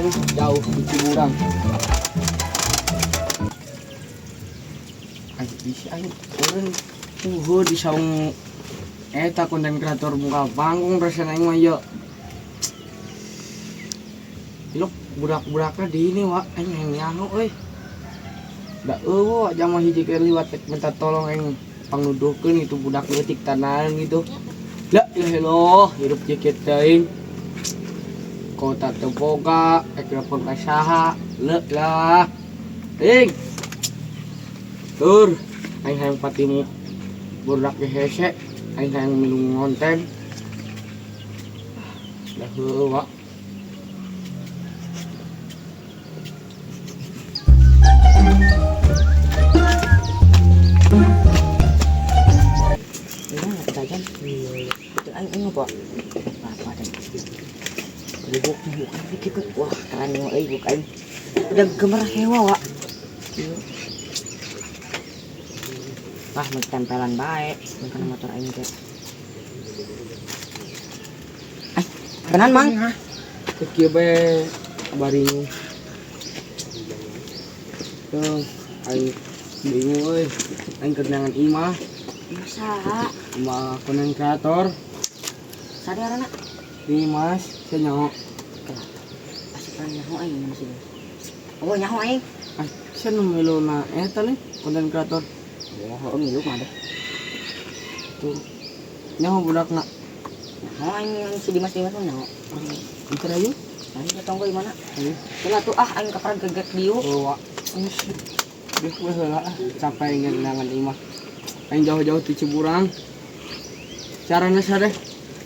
Jauh-jauh di Ciburang. Aing bisa aing urang tuh di saung eta konten kreator muka panggung rasana aing mah ieu. Ilok budak-budakna di ini wa aing hayang nyaho euy. Da eueuh jama hiji ke liwat minta tolong aing pangnuduhkeun itu budak leutik tanahan gitu. La ilaha illallah hirup jeket teuing. Kota teu boga, rek telepon ka saha, leuh lah. Ting. Tur, aing hayang patimu budak ge hese, aing hayang minum ngonten. Dah heueuh wa. Ini jajan. Itu aing ini kok. Apa dan bubuk bubuk dikit. Wah, keren nih euy buk aing. Udah gemer hewa, Wak. Wah, mau tempelan bae, bukan motor aing teh. Ah, kenan, Mang. Kieu bae baringung. Tuh, aing bingung euy. Aing keur neangan imah, Masa? Imah konten kreator. Sadarana? Ini Mas, saya nyaho. Asik kan nyaho aing masih. Oh, nyaho aing. Ah, saya nu miluna eta leh konten kreator. Oh, heueuh milu mah deh. Tuh. Nyaho budakna. Nyaho aing si Dimas Dimas mah nyaho. Entar ayo. Aing ke tonggo di mana? Ayo. Lah tuh ah aing kapan geget dieu. Oh, wa. Duh, we heula ah, capek ngeunangan imah. Aing jauh-jauh ti Ciburang. Carana sadeh?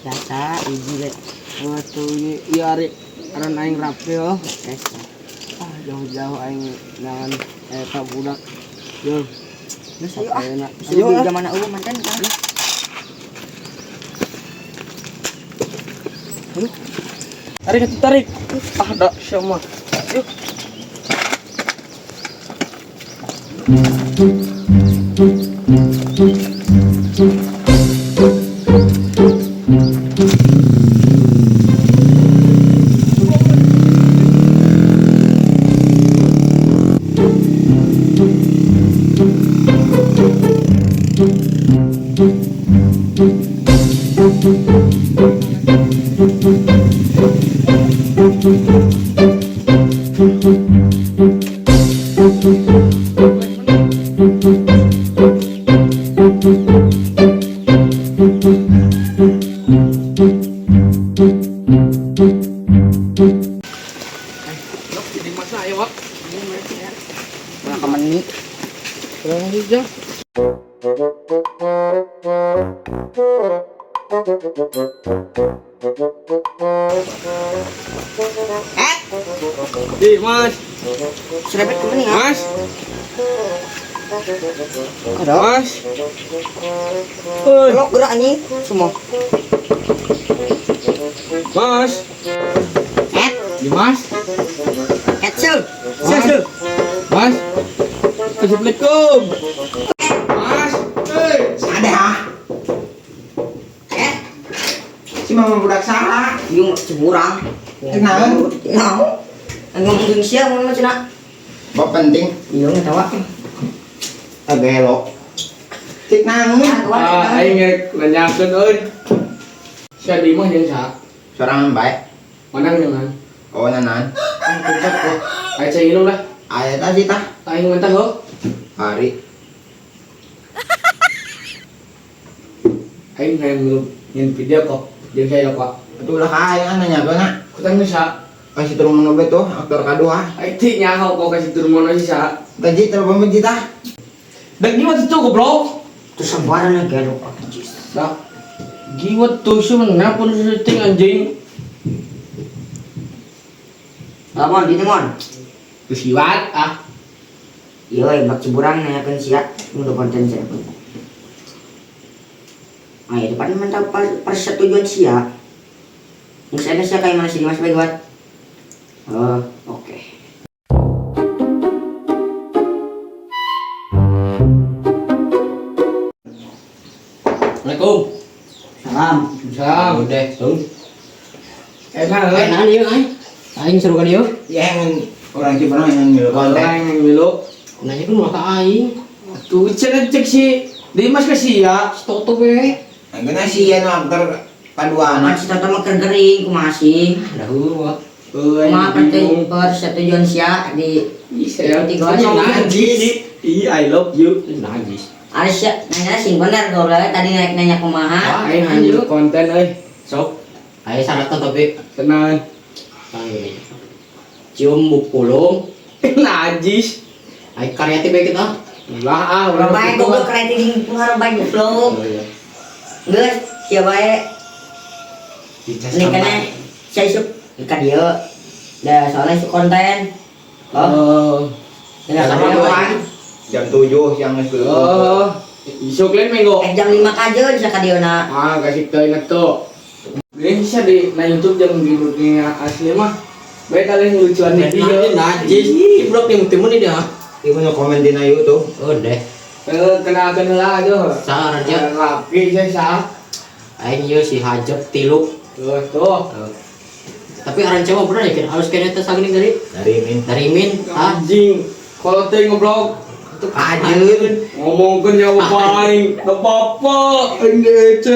Biasa hiji le. Oh, tuh ini ieu ari aran aing rapi oh. Tes. Ah, jauh-jauh aing neangan eta budak. Yo. Geus ayo ah. Ayeuna. Ayo Ayo ah. zaman eueuh manten kan. Ayo. Tarik atuh tarik. Ah, dak sia mah. Yuk. Yok, jadi masa ayo, Wak. Ulah kemeni. Kurang aja. Eh, Di, Mas. serempet kemeni ya. Mas. Ada. Mas. Oi, Lo gerak anjing semua. Mas. Eh, Di, Mas. kecil. Sel, sel. Mas. Assalamualaikum. Mas. Hei. Ada ah. Eh, Si mama budak saha? yung Ciburang. Kenalan? Nah. Ngomong sia ngomong cenah. Bab penting. Iya nggak tahu. Ah gelo. Cik nang. Ah, aing rek nanyakeun euy. Sia di imah jeung saha? Sorangan bae. Mana ngeunaan? Oh nanan. Aing puncak kok. Aing cai nginum lah. Aya tah sih tah. Aing mentah heuh. Hari. Aing hayang nginum nyin video kok. Jeung saya kok. Atuh lah ka aing nanya na. Kutang geus saha? Kasih turun mono tuh aktor kadua. Aing ti nyaho kok kasih turun mono sih saha. Tadi telepon benci tah. Dek gimana tuh goblok? Terus sembarang gelo. Lah, giwet tuh sih menapa syuting anjing? Lamun di mon. Terus giwat ah. Iya, bak Ciburang nanyakeun sia nu konten sia. Ah, ya depan minta persetujuan sia. Geus ada sia kayak mana si Dimas bae buat. Oh, oke. Assalamualaikum. Salam. Salam. Udah, tuh. Enak, euy. Enak ieu euy. Aing seru kan ieu? Ya yang orang Ciberang yang ngilu konten. Orang yang milu. Nanya kan ulah ka aing. Tuh cek cek si Dimas ke sia. Si Toto we. Aing sih ya nu aktor kaduana. Si Toto mah keur gering kumaha sih? Dah wah. Euy, Kumaha bingung. persetujuan sia di Ih, saya Ikuti gua aja. najis. Ih, I love you. Najis. Aris ya, nanya sing bener goblok tadi naik nanya kumaha. Aing hanya konten euy. Sok Aing syaratna tapi tenang. tang gini. Cium buk pulung, Najis. aing karyati bae kita. Ulah ah, ulah Bae gitu, goblok ah. kreatif jeung pengaruh bae goblok. Oh iya. Geus, sia bae. Dicas Ini kena saya isuk ka dieu. Da soalnya isuk konten. Oh, Oh. ya Sama ka dieu. kawan. Jam 7 siang geus kudu. Oh. Isuk lain minggu. Eh jam 5 kajeun bisa ka dieu na. Ah, kasih teu inget tuh. Ini bisa di na YouTube jangan di dunia asli mah. Baik kalian lucuan di video. Najis. Ih, budak nih timun ini dia. Ieu nu komen dina YouTube. Oh deh. Eh, kenalkan lah aja. Saran ya. Rapi saya sah. Aing ieu si Hajep tiluk. Tuh, tuh. Tapi aran cewek bener ya, kira harus kena tes sagening dari Dari min. dari min. Ah, Anjing. Kalau teh ngobrol itu kajeun. ngomongkeun nyawa paling teu apa-apa aing DC.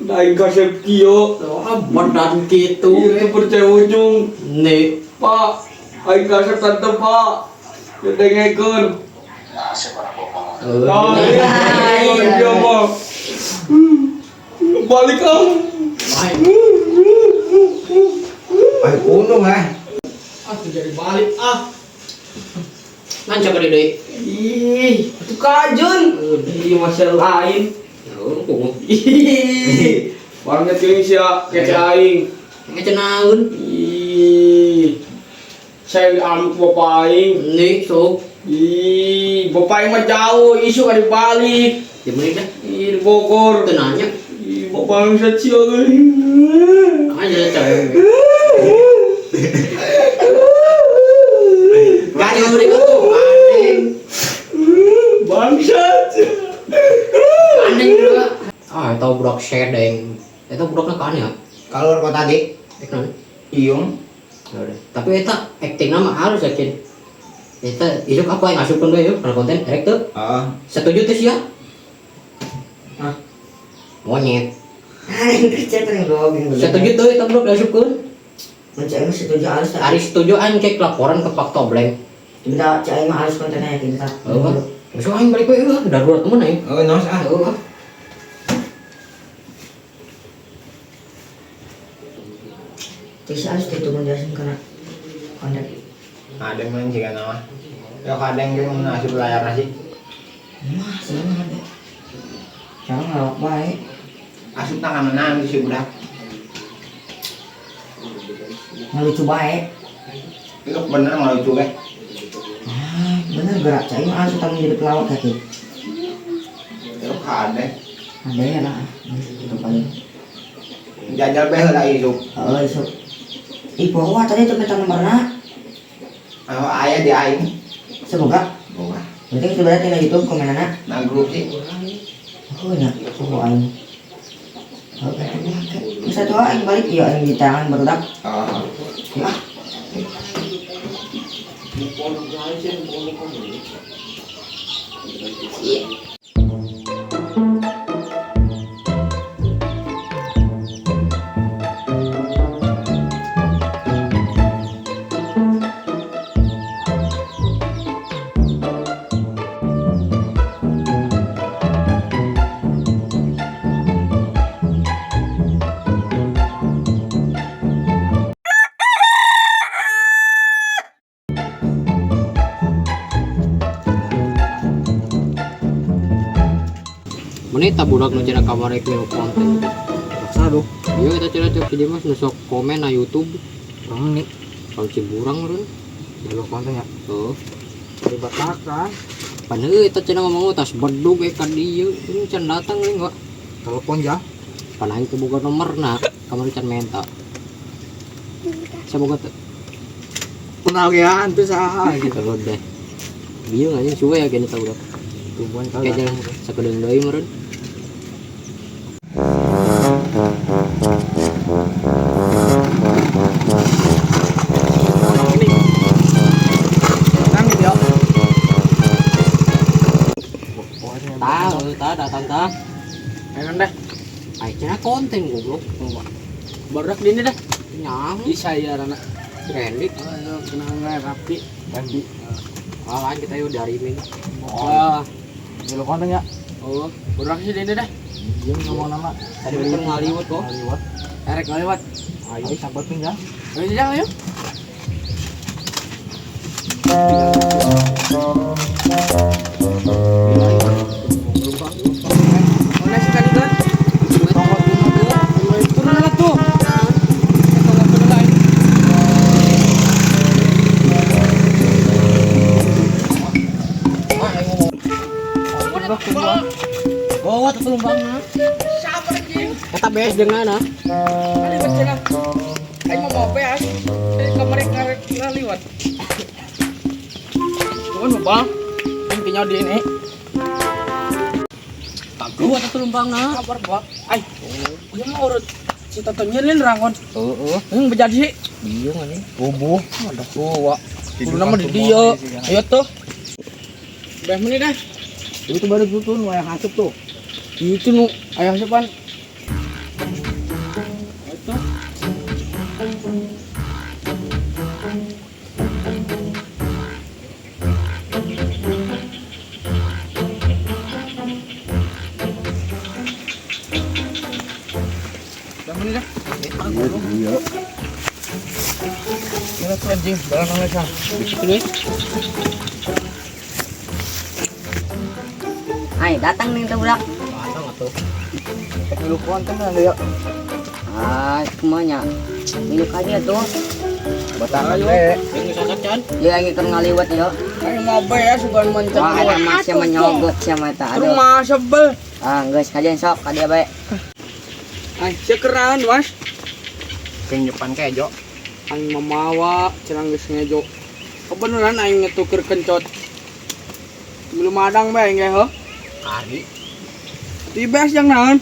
Aing kasep kieu. Wah, badan gitu. Itu percaya ujung. Nih, Pak, aing kasep tante Pak. Dengekeun. Nah, iya, iya, Pak. Balik ah. Ay kuno ah. Ah, tuh jadi balik ah. Nanca ka deui. Ih, itu kajun. Ih, masih lain. Oh, Ih, orangnya tiling sia, kece aing. ngece naon? Ih, saya amuk bapak aing. Nih, sok. Ih, bapak aing mah jauh, isu ada balik. Di mana dah? Ih, di Bogor. Teu nanya. Ih, bapak aing sia euy. Aja cewek. Kan mereka tuh aneh. Bangsat. Aneh juga. Ah, eta budak sedeng. Eta budakna ka aneh ya? Keluar kota di Eh, naon? Iyung. Ya udah. Tapi eta acting mah harus yakin. Eta isuk apa yang asupkeun we yuk kana konten erek teu? Heeh. Setuju teh sia? Hah? Monyet. Aing kerja teh goblok. Setuju teu eta budak diasupkeun? Mun cai mah setuju alus tah. Ari setuju aing cek laporan ke Pak Tobleng. Minta cai mah alus kontennya ya kita. Heeh. Besok aing balik we eueuh, darurat temen aing. Oh, nos ah. Heeh. Terus alus teh mun jelasin kana konten. Ada main sih kan mah. Ya kadang ge mun asup layar nasi. Mah, seneng ada. Jangan ngelawak bae. Asup tangan menang si budak. Ngelucu bae. Itu bener ngelucu ge. Ah, bener gerak cai mah alus utang jadi pelawak ya, Ki. Itu kadang Ada ya lah. Itu paling. jajal bae heula isuk. Heeh, isuk. Ih, bawa tadi itu minta nomorna. Oh, aya di aing. Semoga. Boga. Berarti itu berarti na YouTube komenana. Nah grup sih. Oh, nya, oh aing. Oh, kata gua, Bisa tuh aing balik iya aing di tangan barudak. Oh. Ya. Iya. Mun eta budak nu cenah kabarek milu konten. Saduh. Iya eta cenah cek si Dimas nu sok komen na YouTube. Orang nih, Kalau Ciburang meureun. jalur konten ya. Heeh. Dari Bataka. Pan heuh eta cenah ngomong tas bedug we ka dieu. Ini can datang euy enggak. Telepon ya. Pan aing teu boga nomorna, kamari can menta. Saboga teu? Penagihan tuh saha gitu. Kalau deh. Bieu anjing suwe ya gini tau budak. Tungguan kali. Kayak jalan sakedeung deui meureun. konten goblok. Barudak di ini dah. Nyaho. Di saya anak. Randy. Ayo kenal rapi. Randy. Ah, lain kita yuk dari ini. Wah. Milu konten ya. Oh, barudak sih di ini dah. Iya ngomong nama. Tadi bener ngaliwat kok. Ngaliwat. Erek ngaliwat. Ayo sabar pindah. Ayo jalan ayo. Mana sih tadi kan? Turun lah tuh. Turun lah. Bawa tuh lumbangna. Sabar anjing. Eta bees dengan ah. Tadi bercanda. Aing mau apa ya? Saya kemarin ngarek ngaliwat. Bukan bang. Aing tinggal di ini. Bawa tuh lumbangna. Sabar bang. Ay, ieu mah urut si Toto nyieun rangon. Heeh. Yang bejadi sih. Iya anjing. Bubuh. Aduh, wak. Kudu nama di dia. Ayo tuh. Beh menit dah. Itu baru tuh nu aya asup tuh. Itu nu ayah siapa? Itu. Beh menit dah. Iya. Kira tuh anjing, barang nang Ini. Ay, datang nih tuh budak. Datang atuh. Milu konten lah ya. Ah, kumanya. Milu aja tuh. Batangan deh. Ini sosok can. Dia lagi keur ngaliwat yo. Aing mau be ya sugan mencet. Wah, ada masih menyogot sama eta. Terus Aduh. mah sebel. Ah, geus kajian sok ka dia bae. Ay, sekeran, Was. Kenyepan kejo. Aing mamawa cenah geus ngejo. Kebeneran aing ngetuker kencot. Belum madang bae aing ge heuh. Kari. Tibes yang naon?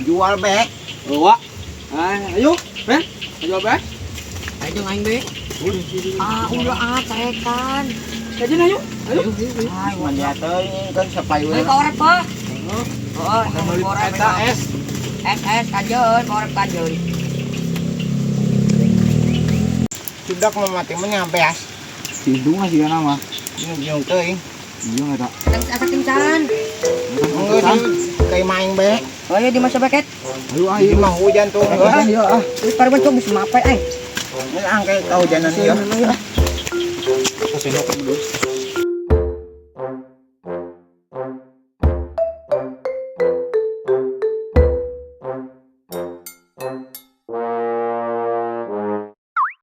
Jual be. Bawa. Ah, ayo, Ben. Ayo, Ben. Ayo aing be. Ah, ulah ah carekan. Kajian ayo. Ayo. Ay, Mandi teuing kan sapayu. Euy, korep, Pak. Heeh, korep Eta es. S S kajeun, korep kajeun. Sudah mau mati mah nyampe as. Hidung sih kan mah. Nyung teuing. Iya eta. Asa kencan. Enggak kayak main be. Oh iya di masa beket. Ayo ayo mah hujan tuh. Ayo ah. Terus parban cok bisa mapai aing. Ini angke kehujanan ieu.